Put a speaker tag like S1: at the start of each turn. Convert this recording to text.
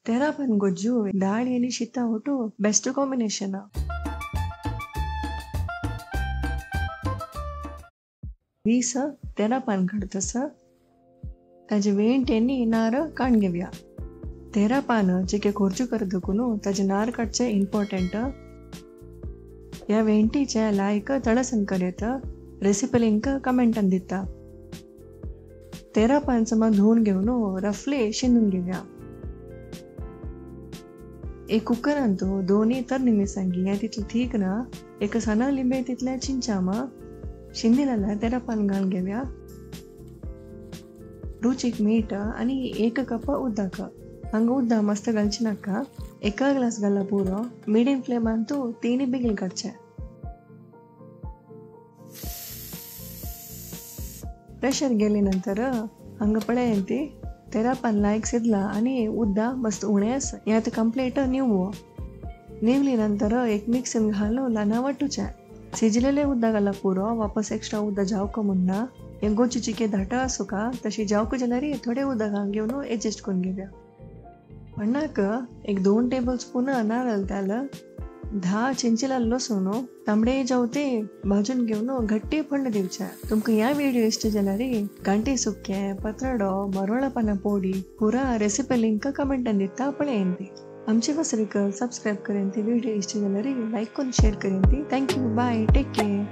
S1: तेरा पान गोज्जू दाळी आनी शिता ओटू बेस्ट कॉम्बिनेशन. 20 तेरा पान काडतस ताजे वेंटेनी नार काण घेवया. तेरा पान चिके खोर्चू कर दकून ताजे नार काडचे इम्पॉर्टंट. ह्या वेंटीचे लायक तळसन करेत रेसिपी लिंक कमेंटान दिता. 13 पान समा धुवन घेवन रफली शिंदून घेवया. एक कुकरांतू दोनी तरणी मिरसांगी ह्या तितली ठीक ना एक सना लिंबे तितल्या चिंचामा शिंदिलेल्या 13 पान घालून घेवया. रुचीक मीठ आनी 1 कप उदक. हांगा उदक मस्त घालचे नाका, 1 ग्लास घाला पुरो. मिडियम फ्लेमांतू 3 बिगल काडचे. प्रेशर गेले नंतर हांगा पळय ती 13 पान लायक शिजला आनी उदक मस्त उणें आसा. हें आतां कंप्लीट निवो. निवली नंतर एक मिक्सीन घालून ल्हान वांटूचें. शिजलेलें उदक घाला पुरो, वापस एक्स्ट्रा उदक जावंक म्हणना. हें गोची चिके धाट आसूं का तशी जावंक जाल्यार थोडें उदक घालून घेवन एडजस्ट करून घेवया. पण्णाक एक 2 टेबल स्पून नारळ तेल, 10 चिंचिला लसूण तांबडे जावते भाजून घेवन घट्टी फोण्ण दिवचें. तुमकां ह्या व्हिडिओ इश्ट जाल्यार गांठी सुकें, पत्राडो, मरोळा पाना पोडी पुरा रेसिपी लिंक कमेंटान दिता पळयन ती. आमचे वसरीक सबस्क्रायब करेन ती. व्हिडिओ इश्ट जाल्यार लायक करून शेअर करेन ती. Thank you, bye, take care.